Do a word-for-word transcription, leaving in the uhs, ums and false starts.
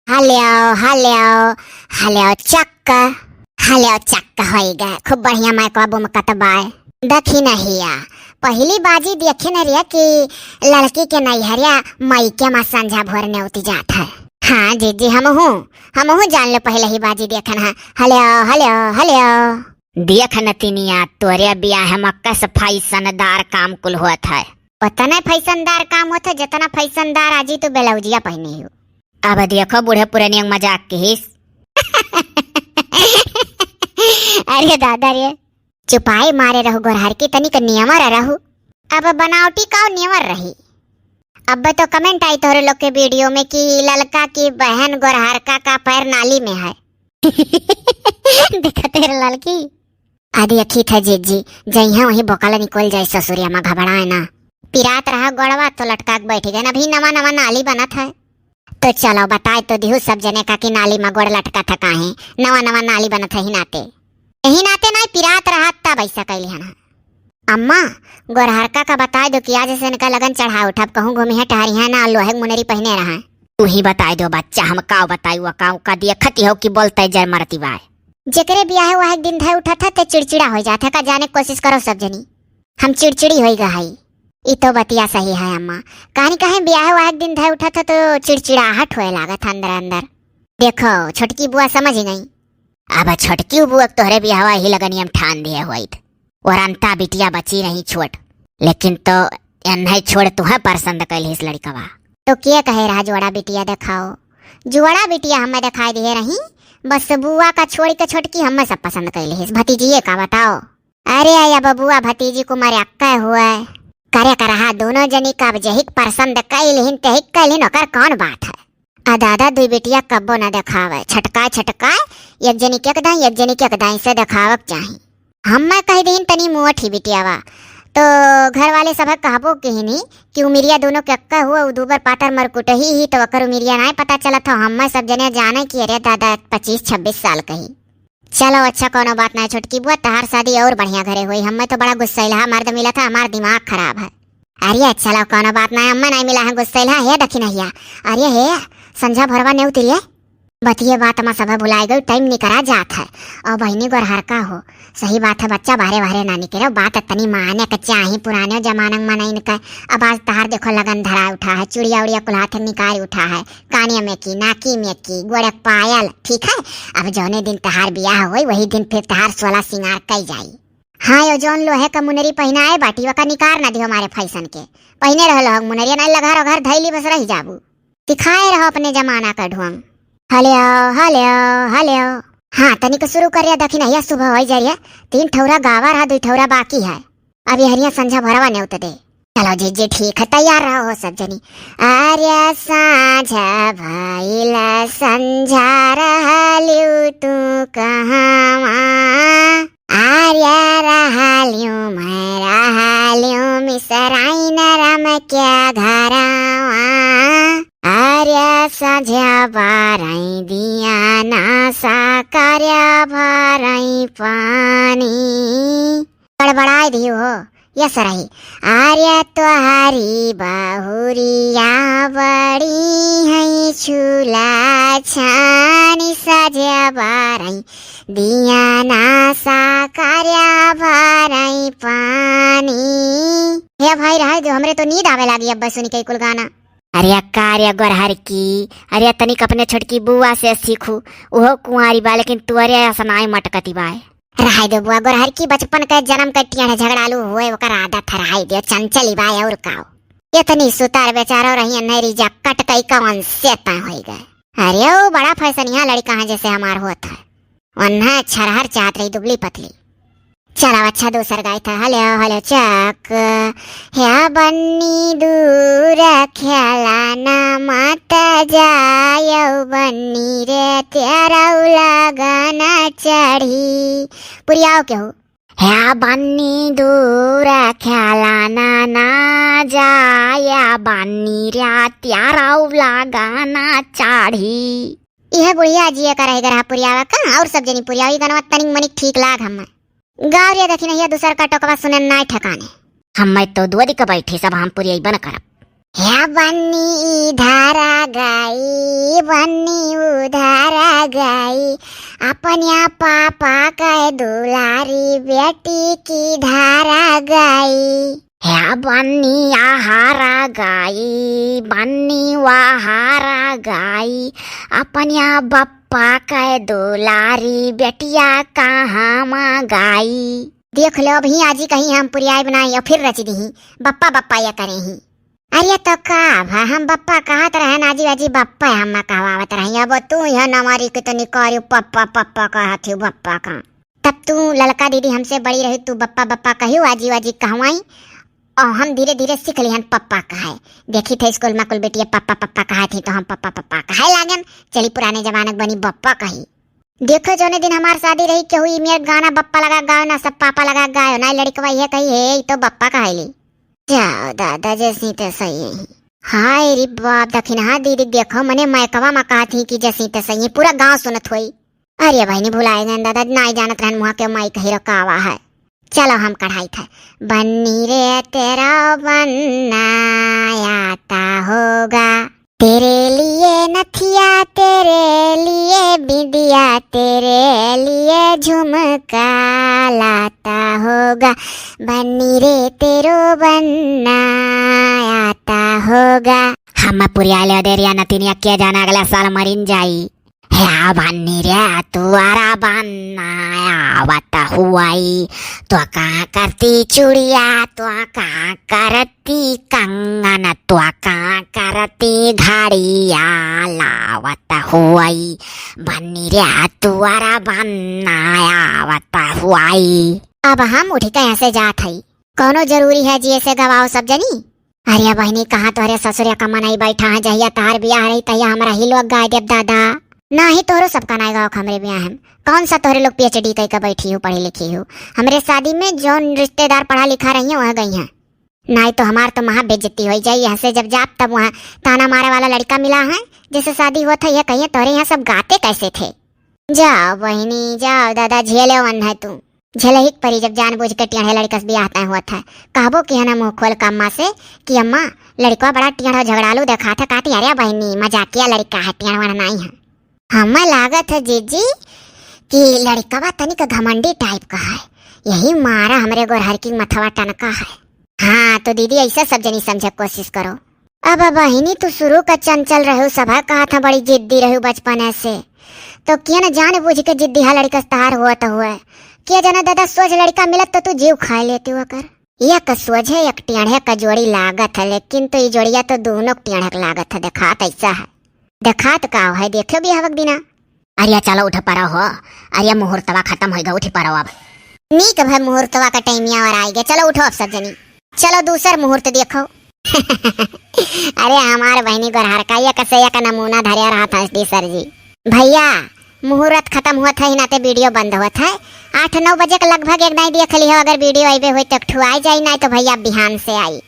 हल्यो, हल्यो, हल्यो चक्क, हल्यो चक्क होई गए। खूब बढ़िया माइकवा बुमकत बाय। दखिनहिया, पहिली बाजी देखे न रिया कि लड़की के नैहरिया माइके मा संझा भोर नेउति जात है। हाँ जीजी, हमहू, हमहू जान लो पहिले ही बाजी देखन है। हल्यो, हल्यो, हल्यो। देख नतिनिया, तोरे बियाह मा कस फैशनदार काम कुल होत है। ओतने फैशनदार काम होत है, जतना फैशनदार आजी तू ब्लाउजिया पहिनी हो। अब देखो बूढ़े पुरनिया के मजाक किहिस। अरे दादा रे, चुपाई मारे रहू गोरहर की, तनिक नियमर रहू। अब बनावटी काउ नियमर रही। अब तो comment आई तोहरे लोग के video में कि ललका की बहन गोरहरका का पैर नाली में है। देखा तेरे ललकी। आदि अखी थे जीजी, जइहाँ वही बोकल निकल जाए ससुरिया मा, घबराए ना। पिरात रहा गोड़वा तो लटका के बैठ गए, अभी नवा नवा नाली बनत है। तो चलो बताए तो दिहू सब जने का कि नाली मा गोड़ लटका था काहे, नवा नवा नाली बनत है ही नाते। यही नाते नाई पिरात रहा तब ऐसा कैली हन। अम्मा, गोरहरका का बताए दो कि आज से इनका लगन चढ़ा उठब, कहूँ घूमी है टहरी है ना, लोहे के मुनरी पहिने रहा। तू ही बताए दो बच्चा, हम काउ बताई, वो काउ का दिया खती हो कि बोलते जर मरती बाय। जेकरे बियाह वह एक दिन धै उठत है, ते चिड़चिड़ा हो जात है, का जाने कोशिश करो सब जनी। हम चिड़चिड़ी होई गई। ई तो बतिया सही है अम्मा। कहानी कहे बियाह वह एक दिन धै उठत है तो चिड़चिड़ाहट होए लागत है अंदर अंदर। देखो, छोटकी बुआ समझ गई। अब छोटकी बुआ के तोहरे बियाहवा ही लगनिया में ठान दिए होइत। और अंता बिटिया बची रही छोट, लेकिन तो एन्हे छोड़ तुहे पसंद कैल हिस लड़कवा। तो के कहे रहा जोड़ा बिटिया देखाओ? जोड़ा बिटिया हमें दिखाई दिए रही, बस बुआ का छोड़ के छोटकी हमें सब पसंद कैल हिस, भतीजिए का बताओ। अरे या बबुआ भतीजी को मारे अक्का हुआ है। करे का रहा दोनों जनी का अब जहिक पसंद कैल हिन तहिक कैल हिन, ओकर कौन बात है? आ दादा दुई बिटिया कब्बो न देखावे, छटकाए छटकाए एक जनी के दाई, एक जनी के दाई से देखावक चाही। हम्मे कह दीन तनी मोट ही बिटियावा, तो घर वाले सब कहबो किहिनी कि उमिरिया दोनों के अक्का हुआ, उ दूबर पातर मरकुटही ही, तो ओकर उमिरिया नाय पता चलत हो। हम्मे सब जने जाने कि अरे दादा पच्चीस छब्बीस साल कही। चलो अच्छा, कोनो बात ना छोटकी बुआ, तहार शादी और बढ़िया घरे होई। हम्मे तो बड़ा गुस्सैलहा मर्द मिला था, हमार दिमाग खराब है। अरे चलो कोनो बात ना, अम्मा नहीं मिला है गुस्सैलहा। हे दखिनहिया, अरे हे संझा भोरवा नेउति रे। बतिये बात मा सब भुलाए गई, टाइम निकरा जात है। और बहिनी गोरहरका हो, सही बात है बच्चा, बाहरे बाहरे ना निकरे, बात तनी माने के चाही, पुराने जमाना मा नहीं निकल। अब आज तहार देखो लगन धरा उठा है, चुड़िया उड़िया कुल हाथ निकाल उठा है, कानिया में की, नाकी में की, गोड़े पायल, ठीक है। अब जौने दिन तहार बियाह होई, वही दिन फिर तहार सोलह सिंगार कई जाई। हाँ यो जौन लोहे का मुनरी पहिनाए बाटी, वका निकार ना दियो हमारे फैशन के। पहिने रहल हो मुनरिया, ना लघर ओघर धैली बस रह जाबू। सिखाए रहो अपने जमाना का ढोंग। हल्यो, हल्यो, हल्यो। हाँ, तनिक शुरू कर रिया, दखिनहिया सुबह होई जा रिया। तीन ठौरा गावा रहा, दुई ठौरा बाकी है। अब यहरिया संझा भोरवा नेउत दे। चलो जीजी, ठीक है, तैयार रहो सब जनी। आर्या साँझ भइल संझा, रहलिउ तू कहवा? आर्या रहलिउ, मैं रहलिउ मिसराइन राम के घरवा। आर्या साँझ बारई दिया ना सा, कार्या भरई पानी। बड़बड़ाए दियो हो, यस रही। आर्या तोहरी बहुरिया बड़ी है छूला छानी, सजे बारई दिया ना सा, कार्या भरई पानी। हे भाई रहे दो, हमरे तो नींद आवे लागी अब सुनी के कुल गाना। अरे का रे गोरहर की, अरे तनिक अपने छोटकी बुआ से सीखू, उहो कुंवारी बा लेकिन तोरे असनाई मटकती बाय। रहाई दे बुआ, गोरहर की बचपन के जन्म के टियाढ़ झगड़ालू हुए, ओकर आदत है, रहाई दे, चंचल ही बाय और काओ। इतनी सुतार बेचारो रही, अन्हरी जा कट कई कवन से तय होई गए। अरे ओ बड़ा फैसनिया लड़का है जैसे हमार होत है, वन्हा छरहर चाहत रही दुबली पतली। चलो अच्छा दूसर गाय था। हलो हलो चक, ह्या बन्नी दूर ख्याला ना मत जायो बन्नी रे, त्यारौ लगन चढ़ी। पुरियाओ केहू। ह्या बन्नी दूर ख्याला ना, ना जाया बन्नी रे, त्यारौ लगन चढ़ी। इहे बुढ़िया जिए का रह गरहा पुरियावा का, और सब जनी पुरियावा। ई गनवा तनिक मनिक ठीक लाग हम्मे। गाँव रे दखिनहिया दूसर का टोकवा सुने नाय ठेकाने। हम्मे तो दुआरी का बैठी सब हम पुरियई बन करब। ह्या बन्नी इधर आ गई, बन्नी उधर आ गई, अपनिया पापा के दुलारी बेटी किधर आ गई। ह्या बन्नी आहार आ गई, बन्नी वाहार आ गई, अपनिया बप्पा के दुलारी बेटिया कहाँ मा गई। देख लो, अबहीं आजी कहीं हम पुरियाइब नाहीं, अउ फिर रचि दिहीं, बप्पा बप्पा या करेहीं। अरे तो का भा, हम बप्पा कहत रहेन, आजी आजी बप्पा हम्मा कहवावत रही, अब तू यह नमारी के तो निकारिउ पप्पा पप्पा कहत हिउ बप्पा का। तब तू ललका दीदी हमसे बड़ी रही, तू बप्पा बप्पा कहिउ, आजी आजी कहवाई, अउ हम धीरे धीरे सीख लिहन पप्पा कहे। देखित है स्कूल मा कुल बेटिया पप्पा पप्पा कहत ही तो हम पप्पा पप्पा कहे लागेन, चली पुराने जमाना के बनी बप्पा कही। देखो, जौने दिन हमार शादी रही, केहू ई मेर गाना बप्पा लगा गायो ना, सब पापा लगा गायो ना, लड़िकवा इहे कही, "हे, ई तो बप्पा कहैली।" जाओ दादा, जैसी तैसी ही। हाय रे बाप, दखिनहा दीदी देखो, मने माइकवा मा कहत ही कि जैसी तैसी ही, पूरा गाँव सुनत होई। अरे बहिनी, भुलाए गएन दादा, नाई जानत रहन मुहा के माई कही रकावा है। चलो हम कढ़ाई था। बन्नी रे तेरा बन्ना आता होगा, तेरे लिए नथिया, तेरे लिए बिंदिया, तेरे लिए झुमका लाता होगा। बन्नी रे तेरो बन्ना आता होगा। हम पुरिया ले दे रिया नतिनिया, के जाने अगला साल मरिन जाई। ह्या बन्नी रे तुअरा बन्ना आवत हुआई, तो का करती चुड़िया, तो का करती कंगन, तो का करती घड़िया लावत हुआई। बन्नी रे तुअरा बन्ना आवत हुआई। अब हम उठि के यहाँ से जात हई। कौनो जरूरी है जी ऐसे गवाओ सब जनी? अरे बहिनी, कहाँ तोहरे ससुरे का मनई बैठा है, जहिया तहार बियाह रही तहिया हमरा ही लोग गाय देब दादा। नाही तोहरो सबका नाई गाओ हमरे बियाह में। कौन सा तोहरे लोग पीएचडी कई के बैठी हो, पढ़ी लिखी हो? हमरे शादी में जौन रिश्तेदार पढ़ा लिखा रही हैं वह गई हैं। नाई तो हमार तो महा बेइज्जती होई जाई। यहाँ से जब जाब तब वहाँ ताना मारे वाला लड़का मिला है, जैसे शादी हुआ था यह कहिए तोहरे यहाँ सब गाते कैसे थे। जाओ बहिनी, जाओ दादा, झेले वन है तू। झेलही के परी जब जानबूझ के टेढ़े लड़का से बियाह तय हुआ था। कहबो कि है ना मुँह खोल के अम्मा से कि अम्मा, लड़का बड़ा टेढ़ा झगड़ालू देखा था। कहती, "अरे बहिनी, मजाकिया लड़का है, टेढ़ वेढ़ नाई है।" हमें लागत है जीजी कि लड़कवा तनिक घमंडी टाइप का है, यही मारा हमरे गोरहर की मथवा टनका है। हाँ, तो दीदी ऐसा सब जनी समझे के कोशिश करो। अब बहिनी तू शुरू का चंचल रहू, सभा कहा था बड़ी जिद्दी रहू बचपन से, तो किया न जान बूझ के जिद्दी हा लड़का से तहार हुआ तो हुआ। किया जाना दादा सोझ लड़का मिलत तो तू जीव खाए लेती हुआ कर। एक सोझे एक टेढ़े का जोड़ी लागत है, लेकिन तो ये जोड़िया तो दोनों टेढ़े के लागत है, देखात ऐसा है। देखात का है, देखो बियाह के दिना। अरे चलो उठ पड़ो हो, अरे मुहूर्तवा खत्म होइगा, उठ पड़ो अब। नीक भय मुहूर्तवा का टाइमिया और आइगे, चलो उठो अब सब जनी, चलो दूसर मुहूर्त देखो। अरे हमार बहिनी गोरहर का एक से एक नमूना धरे रहा था टीचर जी। भैया मुहूर्त खत्म हुआ था ही नाते वीडियो बंद हुआ था। आठ नौ बजे के लगभग एक दाई देख लिहो, अगर वीडियो आइबे हुई तो ठुआई जाई, नहीं तो भैया बिहान से आई।